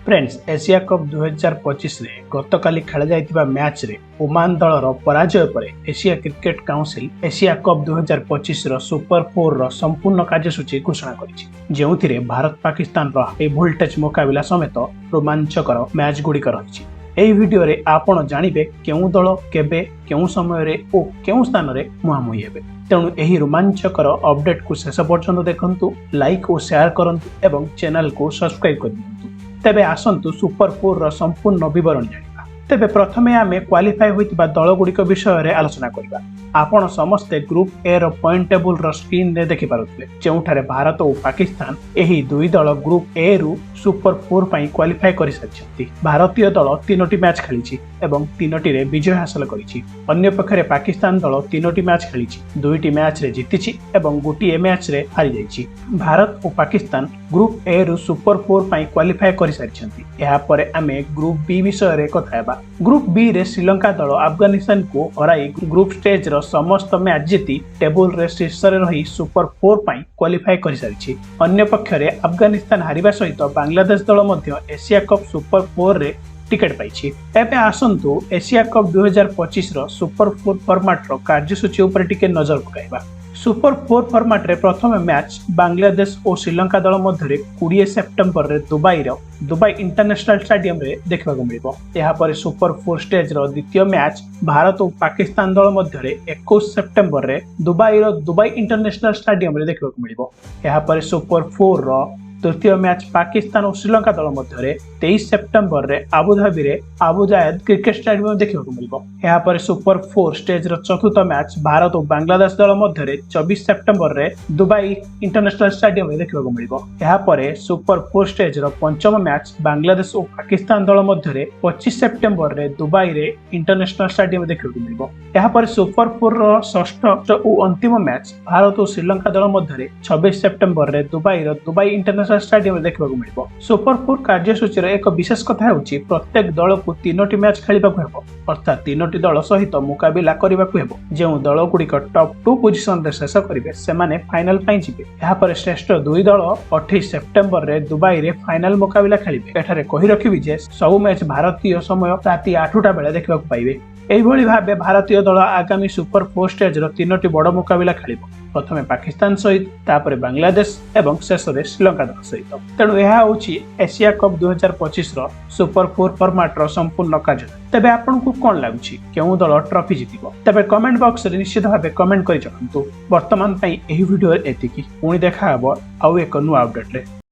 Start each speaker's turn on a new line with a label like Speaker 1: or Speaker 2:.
Speaker 1: Friends, Asia cup 2025ରେ ଗତକାଲି ଖେଳାଯାଇଥିବା ମ୍ୟାଚ୍ରେ ଓମାନ ଦଳର ପରାଜୟ ପରେ Asia cricket council Asia cup 2025ର ସୁପର ଫୋର୍ର ସମ୍ପୂର୍ଣ୍ଣ କାର୍ଯ୍ୟସୂଚୀ ଘୋଷଣା କରିଛି, ଯେଉଁଥିରେ ଭାରତ ପାକିସ୍ତାନର ହାଇ ଭୋଲ୍ଟେଜ୍ ମୁକାବିଲା ସମେତ ରୋମାଞ୍ଚକର ମ୍ୟାଚ୍ ଗୁଡ଼ିକ ରହିଛି। ଏହି ଭିଡିଓରେ ଆପଣ ଜାଣିବେ କେଉଁ ଦଳ କେବେ, କେଉଁ ସମୟରେ ଓ କେଉଁ ସ୍ଥାନରେ ମୁହାଁମୁହିଁ ହେବେ। ତେଣୁ ଏହି ରୋମାଞ୍ଚକର ଅପଡେଟକୁ ଶେଷ ପର୍ଯ୍ୟନ୍ତ ଦେଖନ୍ତୁ, ଲାଇକ୍ ଓ ସେୟାର କରନ୍ତୁ ଏବଂ ଚ୍ୟାନେଲକୁ ସବସ୍କ୍ରାଇବ୍ କରିଦିଅନ୍ତୁ। ତେବେ ଆସନ୍ତୁ ସୁପର ଫୋର୍ର ସମ୍ପୂର୍ଣ୍ଣ ବିବରଣୀ ଜାଣିବା। ତେବେ ପ୍ରଥମେ ଆମେ କ୍ୱାଲିଫାଏ ହୋଇଥିବା ଦଳଗୁଡ଼ିକ ବିଷୟରେ ଆଲୋଚନା କରିବା। ଆପଣ ସମସ୍ତେ ଗ୍ରୁପ୍ ଏ ର ପଏଣ୍ଟ ଟେବୁଲର ସ୍କ୍ରିନରେ ଦେଖିପାରୁଥିବେ, ଯେଉଁଠାରେ ଭାରତ ଓ ପାକିସ୍ତାନ, ଏହି ଦୁଇ ଦଳ ଗ୍ରୁପ୍ ଏ ରୁ ସୁପର ଫୋର୍ ପାଇଁ କ୍ୱାଲିଫାଏ କରିସାରିଛନ୍ତି। ଭାରତୀୟ ଦଳ ତିନୋଟି ମ୍ୟାଚ୍ ଖେଳିଛି ଏବଂ ତିନୋଟିରେ ବିଜୟ ହାସଲ କରିଛି। ଅନ୍ୟପକ୍ଷରେ ପାକିସ୍ତାନ ଦଳ ତିନୋଟି ମ୍ୟାଚ୍ ଖେଳିଛି, ଦୁଇଟି ମ୍ୟାଚ୍ରେ ଜିତିଛି ଏବଂ ଗୋଟିଏ ମ୍ୟାଚ୍ରେ ହାରିଯାଇଛି। ଭାରତ ଓ ପାକିସ୍ତାନ ଗ୍ରୁପ୍ ଏ ରୁ ସୁପର ଫୋର୍ ପାଇଁ କ୍ୱାଲିଫାଏ କରିସାରିଛନ୍ତି। ଏହାପରେ ଆମେ ଗ୍ରୁପ୍ ବି ବିଷୟରେ କଥା ହେବା। ଗ୍ରୁପ୍ ବି ରେ ଶ୍ରୀଲଙ୍କା ଦଳ ଆଫଗାନିସ୍ତାନକୁ ହରାଇ ଗ୍ରୁପ୍ ଷ୍ଟେଜ୍ର ସମସ୍ତ ମ୍ୟାଚ୍ ଜିତି ଟେବୁଲରେ ଶୀର୍ଷରେ ରହି ସୁପର ଫୋର୍ ପାଇଁ କ୍ୱାଲିଫାଏ କରିସାରିଛି। ଅନ୍ୟପକ୍ଷରେ ଆଫଗାନିସ୍ତାନ ହାରିବା ସହିତ ବାଂଲାଦେଶ ଦଳ ମଧ୍ୟ ଏସିଆ କପ୍ ସୁପର ଫୋର୍ରେ ଟିକେଟ୍ ପାଇଛି। ଏବେ ଆସନ୍ତୁ ଏସିଆ କପ୍ 2025ର ସୁପର ଫୋର୍ ଫର୍ମାଟର କାର୍ଯ୍ୟସୂଚୀ ଉପରେ ଟିକେ ନଜର ପକାଇବା। ସୁପର ଫୋର୍ ଫର୍ମାଟରେ ପ୍ରଥମ ମ୍ୟାଚ୍ ବାଂଲାଦେଶ ଓ ଶ୍ରୀଲଙ୍କା ଦଳ ମଧ୍ୟରେ 20 ସେପ୍ଟେମ୍ବରରେ ଦୁବାଇର ଦୁବାଇ ଇଣ୍ଟରନ୍ୟାସନାଲ ଷ୍ଟାଡିୟମରେ ଦେଖିବାକୁ ମିଳିବ। ଏହାପରେ ସୁପର ଫୋର୍ ଷ୍ଟେଜ୍ର ଦ୍ୱିତୀୟ ମ୍ୟାଚ୍ ଭାରତ ଓ ପାକିସ୍ତାନ ଦଳ ମଧ୍ୟରେ 21 ସେପ୍ଟେମ୍ବରରେ ଦୁବାଇର ଦୁବାଇ ଇଣ୍ଟରନ୍ୟାସନାଲ ଷ୍ଟାଡିୟମରେ ଦେଖିବାକୁ ମିଳିବ। ଏହାପରେ ସୁପର ଫୋର୍ର ତୃତୀୟ ମ୍ୟାଚ୍ ପାକିସ୍ତାନ ଓ ଶ୍ରୀଲଙ୍କା ଦଳ ମଧ୍ୟରେ 23 ସେପ୍ଟେମ୍ବରରେ ଆବୁଧାବିରେ ଆବୁ ଜାୟଦ କ୍ରିକେଟ ଷ୍ଟାଡିୟମ ଦେଖିବାକୁ ମିଳିବ। ଏହାପରେ ସୁପର ଫୋର୍ ଷ୍ଟେଜ୍ର ଚତୁର୍ଥ ମ୍ୟାଚ୍ ଭାରତ ଓ ବାଂଲାଦେଶ ଦଳ ମଧ୍ୟରେ 24 ସେପ୍ଟେମ୍ବରରେ ଦୁବାଇ ଇଣ୍ଟରନ୍ୟାସନାଲ ଷ୍ଟାଡିୟମରେ ଦେଖିବାକୁ ମିଳିବ। ଏହାପରେ ସୁପର ଫୋର୍ ଷ୍ଟେଜ୍ର ପଞ୍ଚମ ମ୍ୟାଚ୍ ବାଂଲାଦେଶ ଓ ପାକିସ୍ତାନ ଦଳ ମଧ୍ୟରେ 25 ସେପ୍ଟେମ୍ବରରେ ଦୁବାଇରେ ଇଣ୍ଟରନ୍ୟାସନାଲ ଷ୍ଟାଡିୟମ ଦେଖିବାକୁ ମିଳିବ। ଏହାପରେ ସୁପର ଫୋର୍ର ଷଷ୍ଠ ଓ ଅନ୍ତିମ ମ୍ୟାଚ୍ ଭାରତ ଓ ଶ୍ରୀଲଙ୍କା ଦଳ ମଧ୍ୟରେ 26 ସେପ୍ଟେମ୍ବରରେ ଦୁବାଇର ଦୁବାଇ ଇଣ୍ଟରନ୍ୟାସନାଲ ଷ୍ଟାଡିୟମରେ ଦେଖିବାକୁ ମିଳିବ। ସୁପର ଫୋର୍ କାର୍ଯ୍ୟସୂଚୀର ଏକ ବିଶେଷ କଥା ହେଉଛି, ପ୍ରତ୍ୟେକ ଦଳକୁ ତିନୋଟି ମ୍ୟାଚ୍ ଖେଳିବାକୁ ହେବ, ଅର୍ଥାତ୍ ତିନୋଟି ଦଳ ସହିତ ମୁକାବିଲା କରିବାକୁ ହେବ। ଯେଉଁ ଦଳଗୁଡ଼ିକ ଟପ୍ ଟୁ ପୋଜିସନରେ ଶେଷ କରିବେ, ସେମାନେ ଫାଇନାଲ ପାଇଁ ଯିବେ। ଏହାପରେ ଶ୍ରେଷ୍ଠ ଦୁଇ ଦଳ 28 ସେପ୍ଟେମ୍ବରରେ ଦୁବାଇରେ ଫାଇନାଲ ମୁକାବିଲା ଖେଳିବେ। ଏଠାରେ କହି ରଖିବି ଯେ ସବୁ ମ୍ୟାଚ୍ ଭାରତୀୟ ସମୟ ରାତି 8ଟା ବେଳେ ଦେଖିବାକୁ ପାଇବେ। ଏଇଭଳି ଭାବେ ଭାରତୀୟ ଦଳ ଆଗାମୀ ସୁପର ଫୋର୍ ଷ୍ଟେଜ୍ର ତିନୋଟି ବଡ଼ ମୁକାବିଲା ଖେଳିବ, ପ୍ରଥମେ ପାକିସ୍ତାନ ସହିତ, ତାପରେ ବାଂଲାଦେଶ ଏବଂ ଶେଷରେ ଶ୍ରୀଲଙ୍କା ଦଳ ସହିତ। ତେଣୁ ଏହା ହେଉଛି ଏସିଆ କପ୍ 2025ର ସୁପର ଫୋର୍ ଫର୍ମାଟର ସମ୍ପୂର୍ଣ୍ଣ କାର୍ଯ୍ୟ। ତେବେ ଆପଣଙ୍କୁ କ'ଣ ଲାଗୁଛି, କେଉଁ ଦଳ ଟ୍ରଫି ଜିତିବ? ତେବେ କମେଣ୍ଟ ବକ୍ସରେ ନିଶ୍ଚିତ ଭାବେ କମେଣ୍ଟ କରି ଜଣାନ୍ତୁ। ବର୍ତ୍ତମାନ ପାଇଁ ଏହି ଭିଡିଓରେ ଏତିକି। ପୁଣି ଦେଖା ହେବ ଆଉ ଏକ ନୂଆ ଅପଡେଟରେ।